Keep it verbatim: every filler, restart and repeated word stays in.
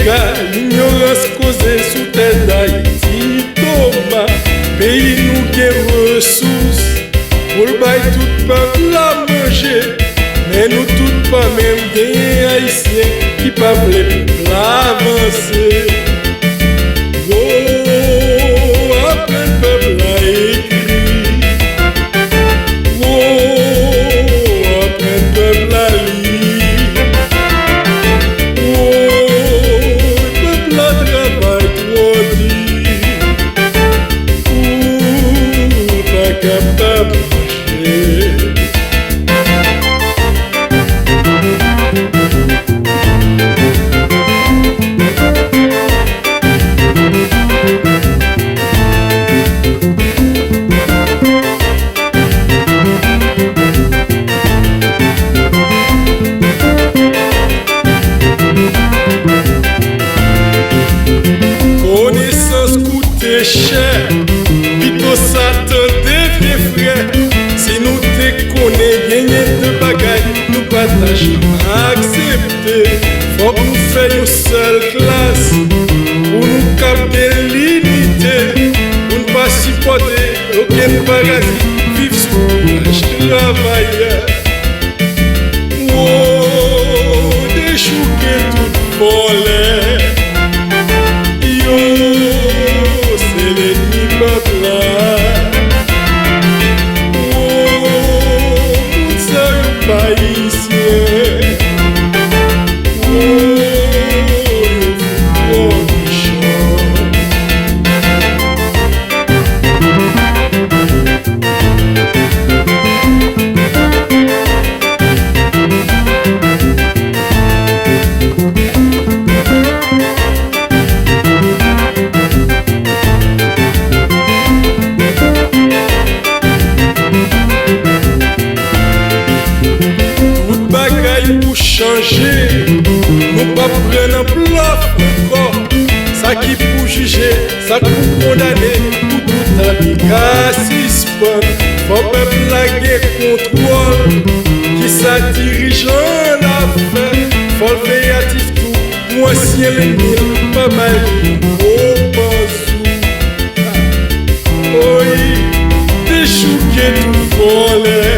Ka inyorans koze sou tè Dayiti, Toma. Peyi nou gen resous pou l bay tout pèp la manje, men nou tout pa menm. Genyen Ayisyen ki pa vle pèp la avanse. Wo, aprann pèp la ekri. Wo, aprann pèp la li. Wo, pèp la travay twò di. Ou pa kapab mache. Konesans koute chè, pito sa tande vye frè. Si nou te konnen genyen de bagay nou pa ta janm aksepte, fòk nou fè yon sèl klas pou nou kap gen linite, pou n pa sipòte okenn parazit viv sou kouraj travayè. Wo, dechouke tout vòlè. Yo, se lènmi pèp la. Wo, moun sa yo pa Ayisyen. Wo, yo fout twò mechan. Tout bagay pou chanje, nou p ap pran nan blòf ankò. Sa ki pou jije, sa k pou kondane, pou toutan li ka sispann. Fò pèp la gen kontwòl, kisa dirijan an ap fè. Fò l veyatif tou, pou ansyen lènmi l pa bay li gwo panzou. Oyi, dechouke tout vòlè.